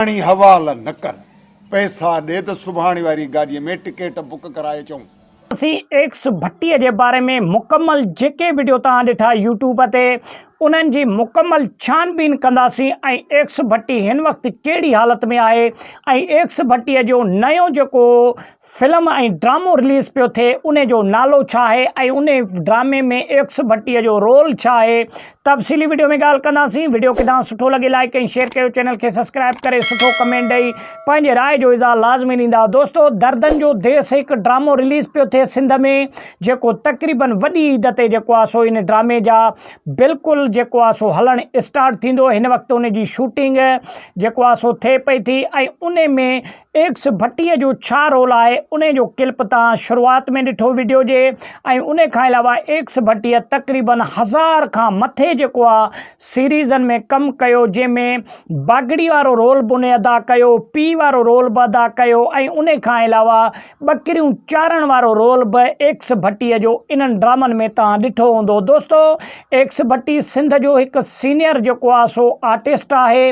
کڻي حوال نه ڪر. پئسا ڏي ته سڀاڻي واري گاڏيء ۾ ٽڪيٽ بڪ ڪرائي اچون. اسين ايڪس ڀٽي جي باري ۾ مڪمل جيڪي وڊيو توهان ڏٺا يوٽيوب تي انهن جي مڪمل ڇان بين ڪنداسين ۽ ايڪس ڀٽي هن وقت ڪهڙي حالت ۾ آهي ۽ ايڪس ڀٽي جو نيو جيڪو فلم ۽ ڊرامو رليز پيو ٿئي انهي جو نالو ڇا آهي ۽ انهي ڊرامي ۾ ايڪس ڀٽي جو رول ڇا آهي تفصيلي وڊيو ۾ ڳالهه ڪنداسين وڊيو ڪٿان سٺو لڳي لائيڪ ۽ شيئر ڪيو چينل کي سبسڪرائب ڪري سٺو ڪمينٽ ڏئي پنهنجي راء جو اظهار لازمي ڏيندا دوستو دردن جو ديس هڪ ڊرامو رليز پيو ٿئي سنڌ ۾ جيڪو تقريبن وڏي عيد تي جيڪو آهي سو ان ڊرامي جا بلڪل جيڪو آهي سو هلڻ اسٽارٽ ٿيندو هن وقت ان جي شوٽنگ جيڪو آهي سو ٿئي پئي ٿي ۽ ان ۾ ايڪس ڀٽي جو ڇا رول آهي انهي جو ڪلپ تان شروعات ۾ ڏٺو وڊيو جي ۽ انهي کان علاوه ايڪس ڀٽي تقريبن ھزار کان مٿي جيڪو آ سيريزن ۾ ڪم ڪيو جنهن ۾ باگڙي وارو رول به انهي ادا ڪيو پي وارو رول به ادا ڪيو ۽ انهي کان علاوه ٻڪريون چارڻ وارو رول به ايڪس ڀٽي جو انهن ڊرامن ۾ تان ڏٺو هوندو دوستو ايڪس ڀٽي سنڌ جو هڪ سينيئر جيڪو آ سو آرٽسٽ آهي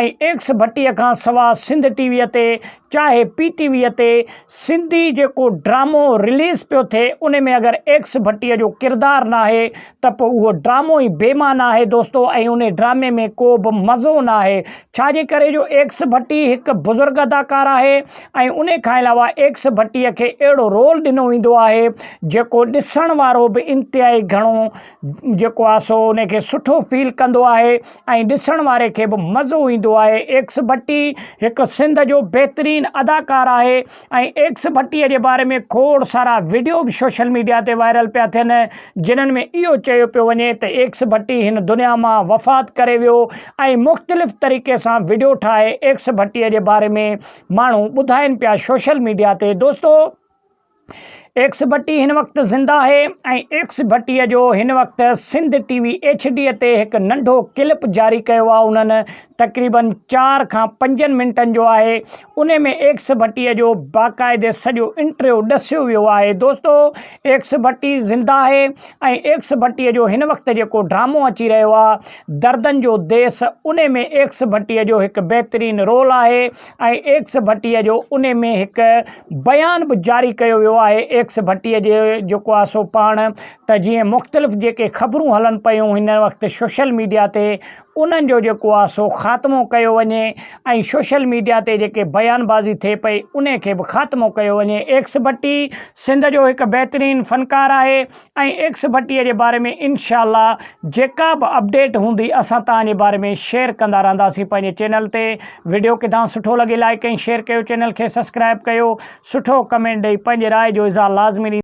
۽ ايڪس ڀٽي کان سوا سنڌ ٽي وي تي چاهي پي ٽي وي تي سنڌي جيڪو ڊرامو رليز پيو ٿئي ان ۾ اگر ايڪس ڀٽي جو ڪردار ناهي ته پوء اهو ڊرامو ئي بي معنيٰ آهي دوستو ۽ ان ڊرامي ۾ ڪو به مزو ناهي ڇا جي ڪري جو ايڪس ڀٽي هڪ بزرگ اداڪار آهي ۽ ان کان علاوه ايڪس ڀٽي کي اهڙو رول ڏنو ويندو آهي جيڪو ڏسڻ وارو به انتهائي گهڻو جيڪو آهي سو ان کي سٺو فيل ڪندو آهي ۽ ڏسڻ واري کي به مزو ايندو آهي. ايڪس ڀٽي هڪ سنڌ جو بهترين اداڪار آهي ۽ ايڪس ڀٽي جي باري ۾ کوڙ سارا وڊيو به سوشل ميڊيا تي وائرل پيا ٿين جنھن ۾ اهو چيو پيو وڃي ته ايڪس ڀٽي هن دنيا مان وفات ڪري ويو ۽ مختلف طريقي سان وڊيو ٺاهي ايڪس ڀٽي جي باري ۾ ماڻهو ٻڌائين پيا سوشل ميڊيا تي دوستو ايڪس ڀٽي هن وقت زنده آهي ۽ ايڪس ڀٽي جو هن وقت سنڌ ٽي وي ايڇ ڊي تي هڪ ننڍو ڪلپ جاري ڪيو آهي انهن تقريبن چار کان پنجن منٽن جو آهي ان ۾ ايڪس ڀٽي جو باقاعدي سڄو انٽريو ڏسيو ويو آهي دوستو ايڪس ڀٽي زنده آهي ۽ ايڪس ڀٽي جو هن وقت جيڪو ڊرامو اچي رهيو آهي دردن جو ديس ان ۾ ايڪس ڀٽي جو هڪ بهترين رول آهي ۽ ايڪس ڀٽي جو ان ۾ هڪ بيان به جاري ڪيو ويو آهي ايڪس ڀٽي جي جيڪو آهي سو پاڻ ته جيئن مختلف جيڪي خبرون هلن پيون هن وقت سوشل ميڊيا تي انهن جو جيڪو آهي سو خاتمو ڪيو وڃي ۽ سوشل ميڊيا تي جيڪي بيان بازي ٿئي پئي ان کي به خاتمو ڪيو وڃي ايڪس ڀٽي سنڌ جو هڪ بهترين فنڪار آهي ۽ ايڪس ڀٽي جي باري ۾ انشاء الله جيڪا به اپڊيٽ هوندي اسان توهان جي باري ۾ شيئر ڪندا رهنداسين پنهنجي چينل تي وڊيو ڪٿان سٺو لڳي لائيڪ ۽ شيئر ڪيو چينل کي سبسڪرائب ڪيو سٺو ڪمينٽ ڏئي پنهنجي راء جو اظهار لازمي ڏيندا.